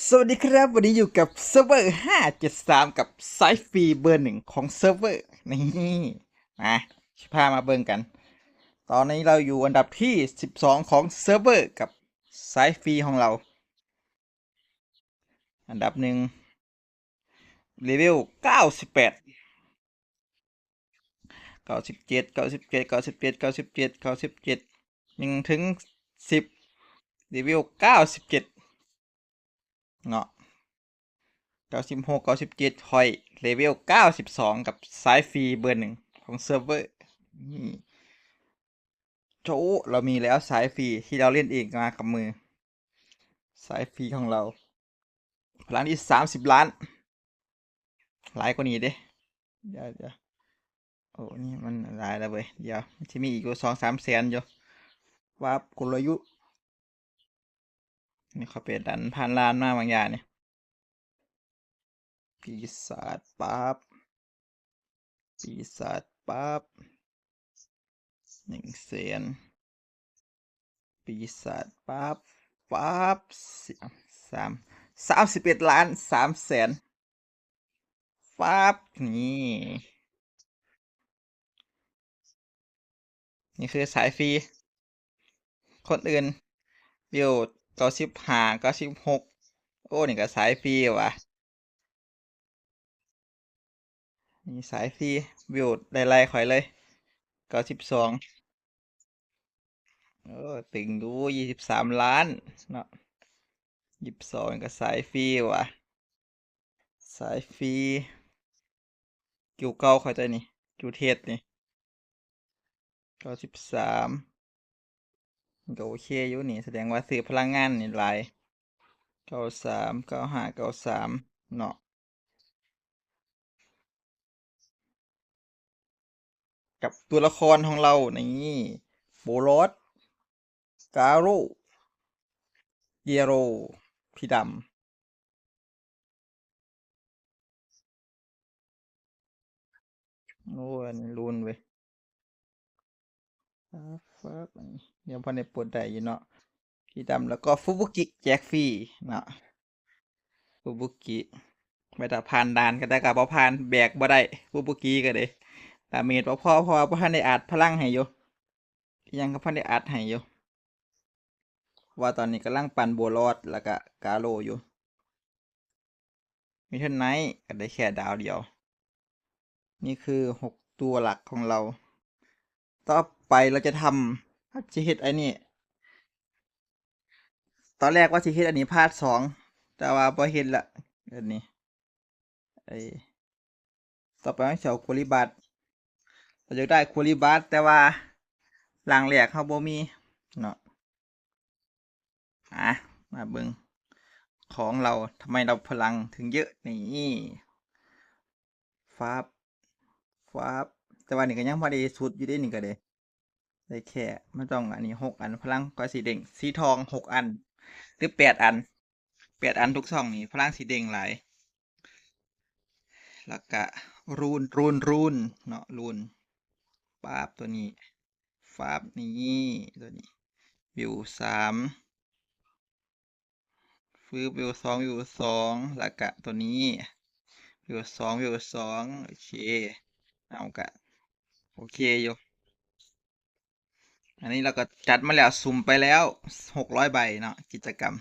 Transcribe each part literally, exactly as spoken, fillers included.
สวัสดีครับ วันนี้อยู่กับเซิร์ฟเวอร์ห้าเจ็ดสามกับสายฟรีเบอร์หนึ่งของเซิร์ฟเวอร์ นี่ มาพามาเบิ่งกัน ตอนนี้เราอยู่อันดับที่สิบสองของเซิร์ฟเวอร์กับสายฟรีของเรา อันดับหนึ่งเลเวลเก้าสิบแปด เก้าสิบเจ็ด เก้าสิบเจ็ด เก้าสิบเจ็ด เก้าสิบเจ็ด เก้าสิบเจ็ด หนึ่งถึงสิบเลเวลเก้าสิบเจ็ดเนาะ เก้าสิบหก เก้าสิบเจ็ด ค่อยเลเวลเก้าสิบสองกับสายฟรีเบอร์หนึ่งของเซิร์ฟเวอร์ นี่ โชว์ เรามีแล้วสายฟรีที่เราเล่นเองมากับมือ สายฟรีของเรา พลังที่สามสิบล้าน หลายกว่านี้เด้ เดี๋ยวเดี๋ยว โอ้ นี่มันหลายแล้วเว้ย เดี๋ยว มันจะมีอีกอยู่สองสามแสนอยู่ วาร์ปกลยุทธ์ นี่เขาไปดันผ่านลานมาบางอย่างนี่ ปีศาจปั๊บ ปีศาจปั๊บ หนึ่งแสน ปีศาจปั๊บ ปั๊บ สาม สามสิบเอ็ดล้านสามแสน ปั๊บ นี่ นี่คือสายฟรี คนอื่นวิวเก้าสิบห้า เก้าสิบหก โอ้ นี่ก็สายฟรีว่ะ นี่สายฟรีวิวได้ไล่ข่อยเลย เก้าสิบสอง เออ ตึงดู ยี่สิบสามล้านเนาะ ยี่สิบสอง ก็สายฟรีว่ะ สายฟรี กิวเก่าเขาใจนี่ กิวเทสนี่ เก้าสิบสาม ก็โอเคอยู่นี่ แสดงว่าซื้อพลังงานนี่หลาย เก้าสาม เก้าห้า เก้าสาม เนาะ กับตัวละครของเรานี่ โบลอส กาโร่ เยโร พี่ดำ โอ้ อันนี้ลุ้นเว้ย ฟักฟัก อันนี้ยังพอได้ปลดได้อยู่เนาะ พี่ดำ แล้วก็ฟูบุกิแจกฟรีเนาะ ฟูบุกิ ไว้ถ้าผ่านด่านก็ได้ ก็บ่ผ่าน แบกบ่ได้ ฟูบุกิก็ได้ ดาเมจบ่พอ เพราะว่าบ่ทันได้อัดพลังให้อยู่ ยังก็พันได้อัดให้อยู่ ว่าตอนนี้กำลังปั่นโบลอสแล้วก็กาโร่อยู่ มีเท่าไนท์ก็ได้แค่ดาวเดียว นี่คือหกตัวหลักของเรา ต่อไปเราจะทำ จะเฮ็ดไอ้นี่ ตอนแรกว่าสิเฮ็ดอันนี้พาร์ทสอง แต่ว่าบ่เฮ็ดละ อันนี้ ไอ้ ต่อไปเราสิเอาควอลิบัส เราอยากได้ควอลิบัส แต่ว่าร่างแรกเราบ่มีเนาะ อ่ะ มาเบิ่งของเรา ทำไมเราพลังถึงเยอะนี่ ฟับ ฟับ แต่ว่านี่ก็ยังพอได้สุดอยู่เด้ นี่ก็ได้ ได้แค่ มันต้องอันนี้หกอัน พลังก็สีแดง สีทองหกอัน หรือแปดอัน แปดอันทุกช่องนี่ พลังสีแดงหลาย แล้วก็รูน รูน รูน เนาะ รูน ป๊าบ ตัวนี้ ฟับ นี่ ตัวนี้ วิวสาม ฟืบ วิวสอง วิวสอง แล้วก็ตัวนี้ วิวสอง วิวสอง โอเค เอากะ โอเคอยู่ อันนี้เราก็จัดมาแล้ว สุ่มไปแล้ว หกร้อยใบเนาะ กิจกรรม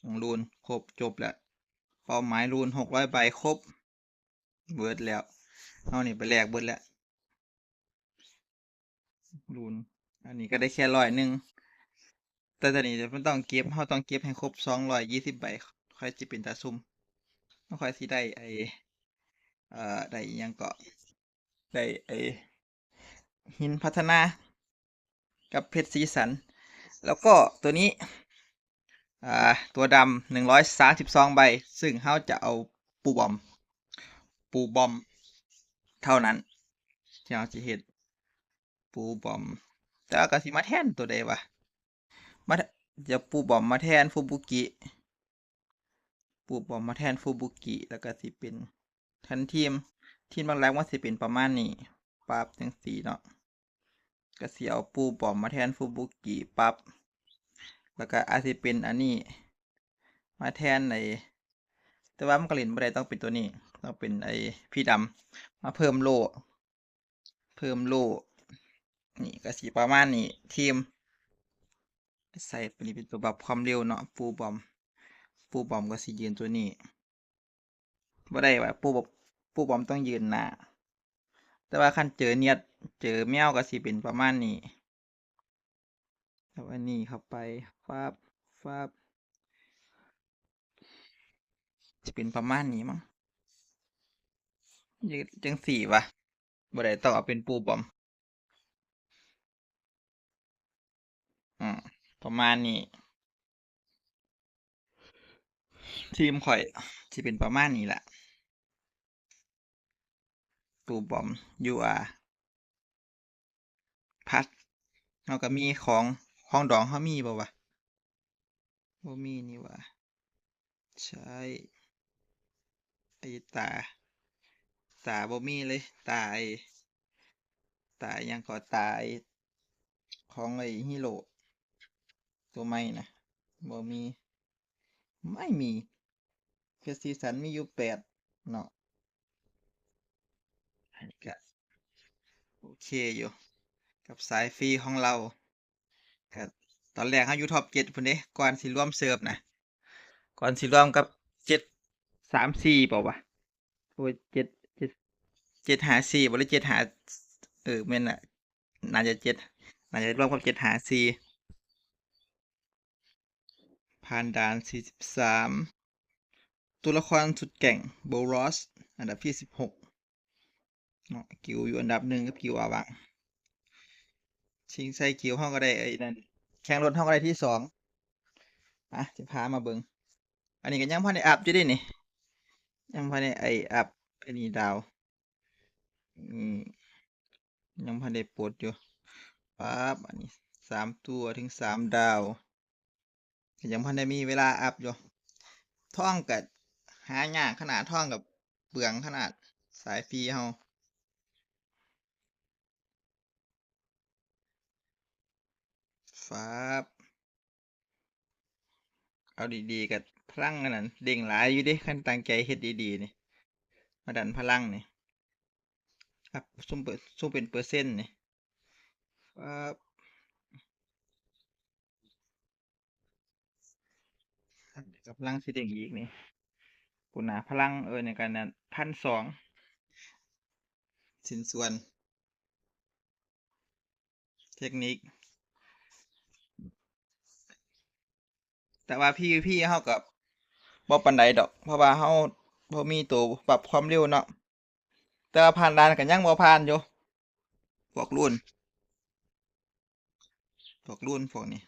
ของรูน ครบ จบแล้ว เป้าหมายรูน หกร้อยใบ ครบ เบิดแล้ว เอานี่ไปแลกเบิดแล้ว รูน อันนี้ก็ได้แค่ร้อยหนึ่ง แต่ตอนนี้มันต้องเก็บ เราต้องเก็บให้ครบสองร้อยยี่สิบใบ ค่อยสิเป็นตาซุ่ม เราค่อยสิได้ไอ้ เอ่อ ได้อิหยังก็ ได้ไอ้ หินพัฒนา กับเพชรสีสัน แล้วก็ตัวนี้ อ่า ตัวดำ หนึ่งร้อยสามสิบสองใบ ซึ่งเราจะเอาปูบอม ปูบอม เท่านั้น ที่เราจะเฮ็ด ปูบอม แต่ว่าก็สิมาแทนตัวใดวะ มาแท- จะปูบอมมาแทนฟูบุกิ ปูบอมมาแทนฟูบุกิ แล้วก็สิเป็น ทันทีม ทีมหลักๆมันสิเป็นประมาณนี้ ปั๊บ จังซี้เนาะ ก็สิเอาปูบอมมาแทนฟูบุกิ ปั๊บ แล้วก็อาจสิเป็นอันนี้ มาแทนไอ้ แต่ว่ามันก็เล่นบ่ได้ ต้องเป็นตัวนี้ ต้องเป็นไอ้พีดำ มาเพิ่มโล่ เพิ่มโล่ นี่ก็สิประมาณนี้ ทีม ใส่ตัวนี้เป็นตัวบัฟความเร็วเนาะ ปูบอม ปูบอมก็สิยืนตัวนี้ บ่ได้ว่า ปูบอม ปูบอมต้องยืนหน้า แต่ว่าคันเจอเนียด เจอแมวก็สิเป็นประมาณนี้ เอาอันนี้เข้าไป ฟับ ฟับ สิเป็นประมาณนี้มั้ง จัง จังซี้วะ บ่ได้ ต้องเอาเป็นปูบอม อืม ประมาณนี้ ทีมข่อยสิเป็นประมาณนี้แหละ ปูบอม you are พัด เฮาก็มีของ ของดองเฮามีบ่วะ บ่มีนี่หว่า ใช่ ไอ้ตา ตาบ่มีเลย ตาไอ้ ตาหยังก็ ตาไอ้ ของไอ้ฮีโร่ ตัวใหม่นะ บ่มี ไม่มี เพชรสีสันมีอยู่แปดเนาะ อันนี้ก็โอเคอยู่ กับสายฟรีของเรา ก็ตอนแรกเฮาอยู่ top เจ็ดพุ้นเด้ ก่อนสิรวมเซิร์ฟนะ ก่อนสิรวมกับ เจ็ดสามสี่ เปล่าวะ โอ้ย เจ็ด เจ็ด เจ็ดห้าสี่ บ่ หรือ เจ็ดห้า เออ แม่นน่ะ น่าจะ เจ็ด น่าจะรวมกับ เจ็ดห้าสี่ ผ่านด่าน สี่สิบสาม ตัวละครสุดแกร่ง โบลอส อันดับที่ สิบหก เนาะ กิลอยู่อันดับหนึ่งกับกิลอาวัง ชิงใส่กิลเฮาก็ได้ไอ้นั่น แข่งรถเฮาก็ได้ที่สอง อ่ะ จะพามาเบิ่ง อันนี้ก็ยังพันได้อัพอยู่เด้นี่ ยังพันได้ไอ้อัพ อันนี้ดาว อืม ยังพันได้ปลดอยู่ ปั๊บ อันนี้ สามตัวถึงสามดาว ยังพันได้มีเวลาอัพอยู่ ทองก็หายากขนาด ทองก็เปลืองขนาด สายฟรีเฮา ฟับ เอาดีๆ กับพลังอันนั้น เด้งหลายอยู่เด้ คันตั้งใจเฮ็ดดีๆ นี่ มาดันพลังนี่ ครับ ซุ่มเปอร์ ซุ่มเป็นเปอร์เซ็นต์นี่ ฟับ กำลังสิเด้งอีกนี่ คุณนะ พลัง เออ ในการนั้น พันสอง ชิ้นส่วน เทคนิค แต่ว่า พีวีพี เฮาก็บ่ปานใดดอก เพราะว่าเฮาบ่มีตัวปรับความเร็วเนาะ แต่ว่าผ่านด่านก็ยังบ่ผ่านอยู่ พวกรุ่น พวกรุ่นพวกนี้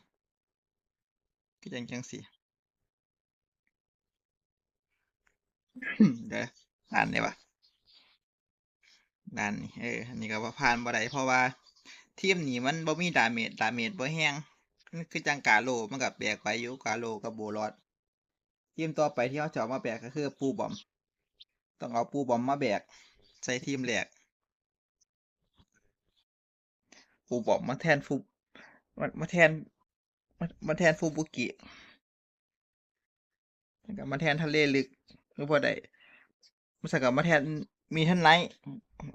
คือจัง จังซี่ เดี๋ยว ด่านนี้วะ ด่านนี้ เออ อันนี้ก็ว่าผ่านบ่ได้ เพราะว่าทีมนี้มันบ่มีดาเมจ ดาเมจบ่แฮง มันคือจังกาโล มันก็แบกไปอยู่ กาโลกับโบลอส ทีมต่อไปที่เฮาจะเอามาแบกก็คือปูบอม ต้องเอาปูบอมมาแบก ใส่ทีมแรก ปูบอมมาแทนฟู มา มาแทน มา มาแทนฟูบุกิ แล้วก็มาแทนทะเลลึก หรือบ่ได้ มันสักก็มาแทนมีทันไนท์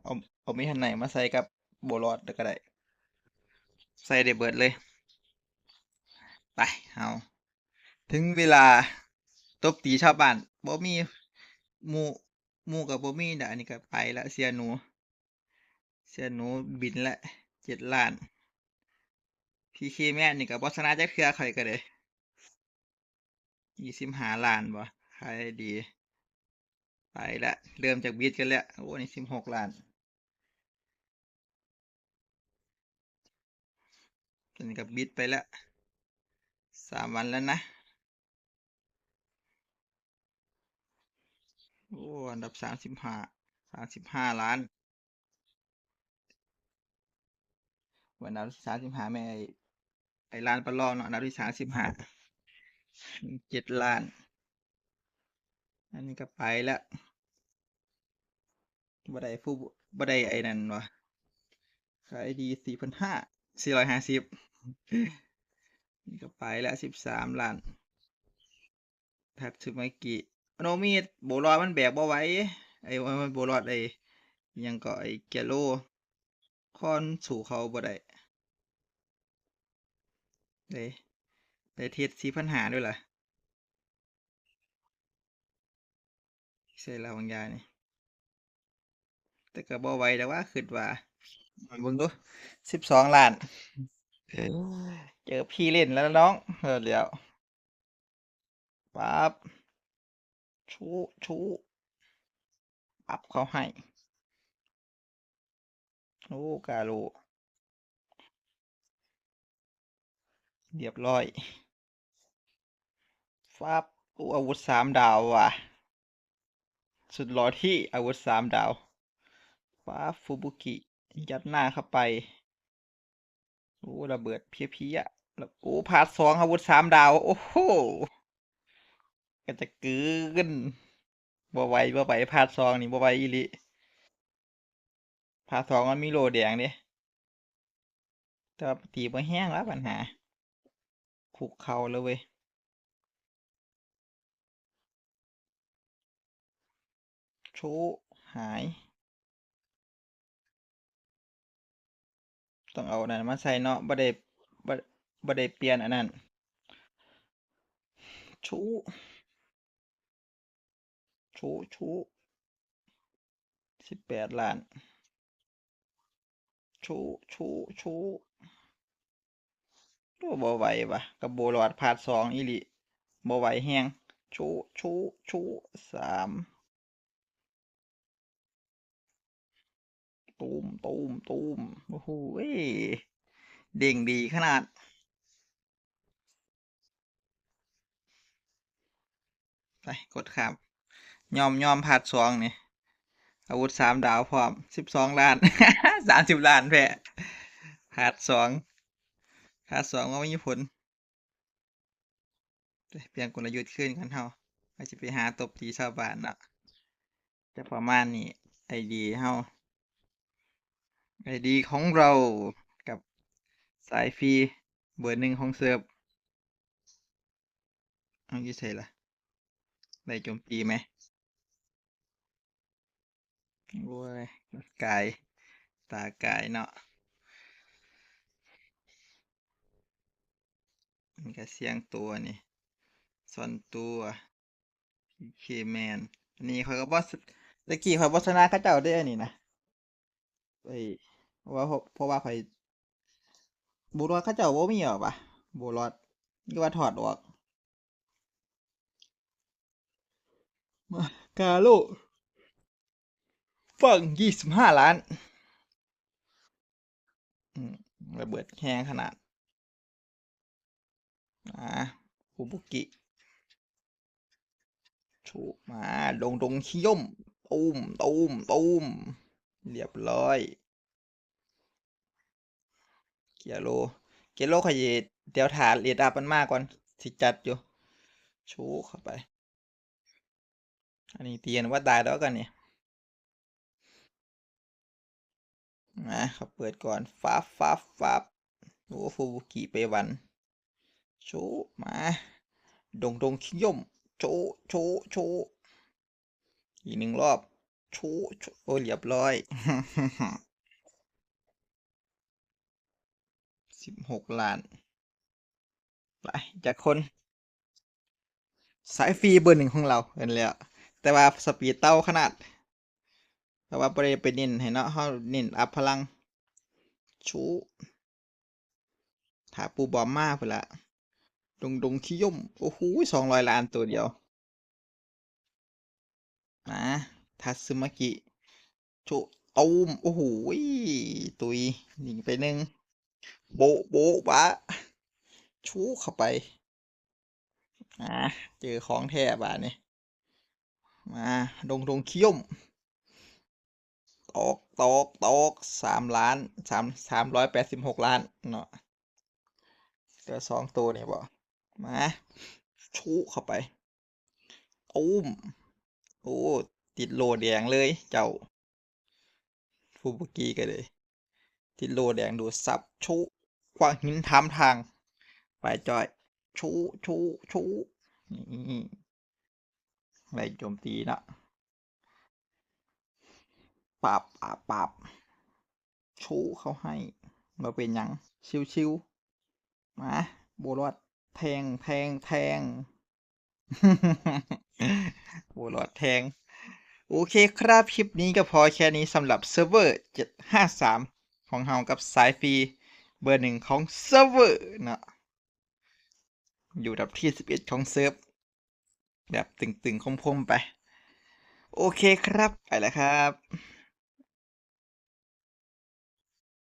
เอา เอามีทันไนท์มาใส่กับโบลอสก็ได้ ใส่ได้เบิดเลย ไป เอา ถึงเวลาตบตีชาวบ้าน บ่มีหมู่ หมู่ก็บ่มีดอก อันนี้ก็ไปละ เสียหนู เสียหนูบินละ เจ็ดล้าน พีเค แมนนี่ก็บ่ชนะจักเทื่อ ข่อยก็ได้ ยี่สิบห้าล้านบ่ ขายดี ไปละ เริ่มจากบิดกันแล้ว โอ้ นี่ สิบหกล้าน ตอนนี้ก็บิดไปแล้ว สามวันแล้วนะ โอ้ อันดับ สามสิบห้า สามสิบห้าล้าน วันอันดับ สามสิบห้า แม่นไอ้ ไอ้ล้านประลองเนาะ อันดับที่ สามสิบห้า เจ็ดล้าน อันนี้ก็ไปแล้ว บ่ได้ผู้ บ่ได้ไอ้นั่นวะ ขายดี สี่พันห้า สี่ร้อยห้าสิบ นี่ก็ไปแล้ว สิบสามล้าน ทัตสึมากิ โนมิ โบรอดมันแบกบ่ไหว ไอ้ โบรอด ไอ้ หยังก็ ไอ้เกียโล คอนสู้เขาบ่ได้ ได้ ได้เทรดสี่พันห้าด้วยล่ะ ใส่ละบางอย่างนี่ แต่ก็บ่ไหวแล้วว่า คิดว่า เบิ่งดู สิบสองล้าน เจอพี่เล่นแล้วน้อง เออ เดี๋ยว ปั๊บ ชุ ชุ ปั๊บ เขาให้ โอ้ กาโล เรียบร้อย ปั๊บ โอ้ อาวุธสามดาวว่ะ สุดหล่อที่อาวุธสามดาว ปั๊บ ฟูบุกิ ยัดหน้าเข้าไป โอ้ ระเบิดเพี้ยๆ แล้ว โอ้ พาร์ทสอง อาวุธสามดาว โอ้โห ก็จะเกิน บ่ไหว บ่ไหว พาร์ทสองนี่บ่ไหวอีหลี พาร์ทสองมันมีโล่แดงเด้ แต่ว่าตีบ่แฮงแล้วปัญหา คุกเข่าแล้วเว้ย โชว์หาย ต้องเอาอันนั้นมาใส่เนาะ บ่ได้ บ่ บ่ได้เปลี่ยนอันนั้น โชว์ โชว์ โชว์ สิบแปดล้าน โชว์ โชว์ โชว์ โอ้ บ่ไหวว่ะ กับโบรอดพาร์ทสองอีหลี บ่ไหวแฮง โชว์ โชว์ โชว์ สาม ตูม ตูม ตูม โอ้โห เด้งดีขนาด ไป กดข้าม ยอม ยอม พาร์ทสองนี่ อาวุธสามดาวพร้อม สิบสองล้าน สามสิบล้านแพ้ พาร์ทสอง พาร์ทสองว่ามีผล เปลี่ยนกลยุทธ์ขึ้นกันเฮา อาจจะไปหาตบตีชาวบ้านเนาะ จะประมาณนี้ ไอดีเฮา ไอดีของเรา กับสายฟรี เบอร์หนึ่งของเซิร์ฟ เอาอยู่ไสล่ะ ได้โจมตีไหม โอ้ย กาย ตากายเนาะ มันก็เสี่ยงตัวนี่ ซ่อนตัว พีเคแมน อันนี้ข้อยก็บ่ ตะกี้ข้อยบ่ชนะเขาเจ้าเด้อันนี้นะ เอ้ย เพราะว่า เพราะว่าข้อย โบรอดเขาเจ้าบ่มีหรอกวะ โบรอด นี่ว่าถอดออก มา กาโล ฟัง ยี่สิบห้าล้าน อืม ระเบิดแฮงขนาด อ่า ฟูบุกิ ชุ มา ดงดงคิย่ม ตูม ตูม ตูม เรียบร้อย เกียโล เกียโล ข้อยสิเดี๋ยวถ่าเลดอัพมันมาก่อน สิจัดอยู่ ชุเข้าไป อันนี้ตีกันว่าตายแล้วกันนี่ มา เขาเปิดก่อน ฟับ ฟับ ฟับ โอ้ ฟูบุกิไปหวัน ชุ มา ดงดงคิย่ม โช โช โช อีกหนึ่งรอบ โช โช โอ้ย เรียบร้อย สิบหกล้าน ไป จากคน สายฟรีเบอร์หนึ่งของเรา เห็นแล้ว แต่ว่าสปีดเต่าขนาด แต่ว่าบ่ได้ไปเน้นให้เนาะ เฮาเน้นอัพพลัง ชุ ถ้าปูบอมมาพุ้นละ ดงดงคิย่ม โอ้โห สองร้อยล้านตัวเดียว มา ทัตสึมากิ โช ตูม โอ้โห ตุย หนีไปหนึ่ง โบะ โบะ บะ ชุเข้าไป อ่า เจอของแท้บาดนี้ มา ดงดงคิย่ม ตอก ตอก ตอก สามล้าน สาม สามร้อยแปดสิบหกล้านเนาะ เหลือสองตัวนี่บ่ มา ชุเข้าไป ตูม โอ้ ติดโล่แดงเลยเจ้า ฟูบุกิก็เลย ติดโล่แดงดูดซับ ชุ ขว้างหินถามทาง ไปจ่อย ชุ ชุ ชุ นี่ ไล่โจมตีเนาะ ปับปับปับ ชูเขาให้ บ่เป็นหยัง ชิวๆ มา บ่รอด แทง แทง แทง บ่รอด แทง โอเคครับ คลิปนี้ก็พอแค่นี้สำหรับเซิร์ฟเวอร์ เจ็ดห้าสาม ของเฮากับสายฟรี เบอร์หนึ่งของเซิร์ฟเวอร์เนาะ อยู่อันดับที่สิบเอ็ดของเซิร์ฟ แบบตึงๆ คมๆ ไป โอเคครับ ไปแล้วครับ